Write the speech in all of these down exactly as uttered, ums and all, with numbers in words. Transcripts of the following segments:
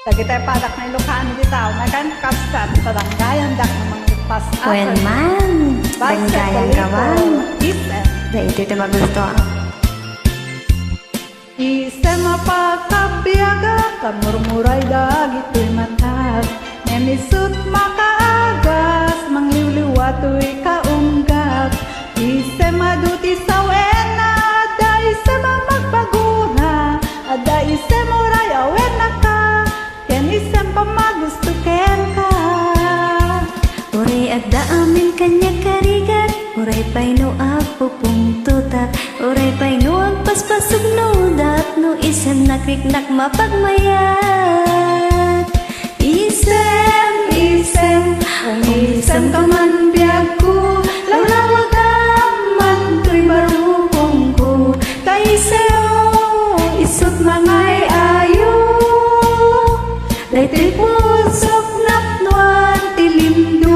Dagiti paddak nga Ilocano dita, nagan kapsat, padanggayandak nga mangpas. Wen man, danggayan ka man. Isem. Daytoy ti magusto. Isem a pakabiagak, agmurmuray dagitoy matak. Ngem isut' makaagas, mangliwliwa toy kaunggak. Isem adu ti sawen, adda isem a magbagura, adda isem uray awen naka, ken isem pammagusto kenka. Uray adda amin kaniak a rigat, uray pay no agpupungtotak, uray pay no agpaspasugnodak, no isemnak riknak mapagmayat. Isem, isem, umisemka man biagko, lawlawagam man toy barukongko, ta isem mo, isut' mangay-ayo, daytoy pusok napnoan ti limdong.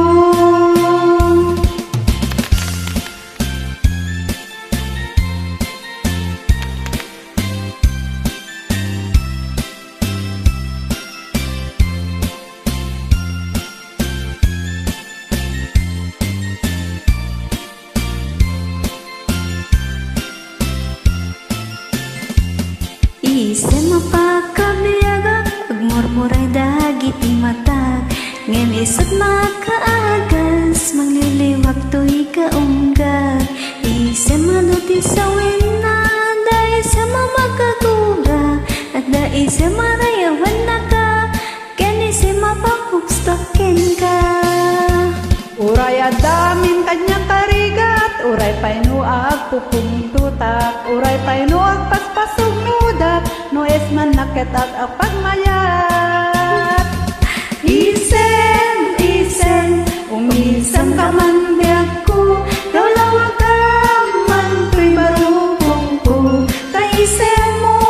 Isem a pakabiagak, agmurmuray dagiti matak, ngem isut' makaagas, mangliwliwak toy kaunggak. Isem adu ti sawen, adda isem a makagura, adda isem a rayawan naka, ken isem a pammagusto kenka. Uray adda amin kaniak a rigat, uray pay no agpupungtotak, uray pay no agpaspasugnodak, no isem man naket ag-, agpagmayat. Isem, isem, umisemka man biagko, lawlawagam man toy barukongko, ta isem mo,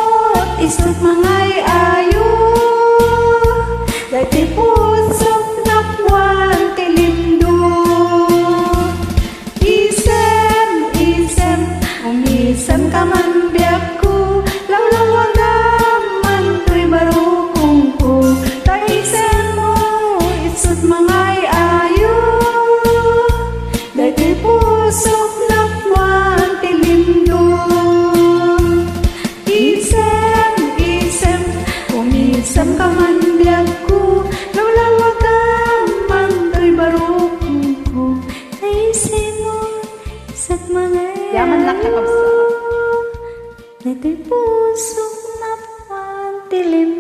isut' mangay-ayo, daytoy pusok napnoan ti limdong. Isem, isem, umisemka man biagko, lawlawagam man toy barukongko, ta isem mo, isut' mangay-ayo, daytoy pusok napnoan ti limdong. Isem, isem, umisemka man biagko, lawlawagam man toy barukongko, ta isem mo, isut' mangay-ayo. Yaman lang, kakabsat. Daytoy pusok napnoan ti lim-